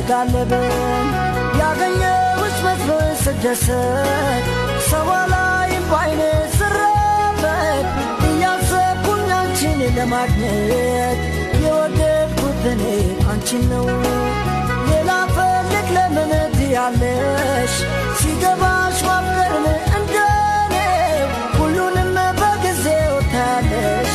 ስጋለብን ያገኘሁሽ መስሎኝ ስደሰት፣ ሰው አላይም ባይኔ ስራበት፣ እያሰብኩኝ አንቺን ለማግኘት፣ የወደድኩት እኔ አንቺን ነው። ሌላ ፈልግ ለምን ትያለሽ? ሲገባሽ ማፍቀርን እንደኔ ሁሉንም በጊዜው ታያለሽ።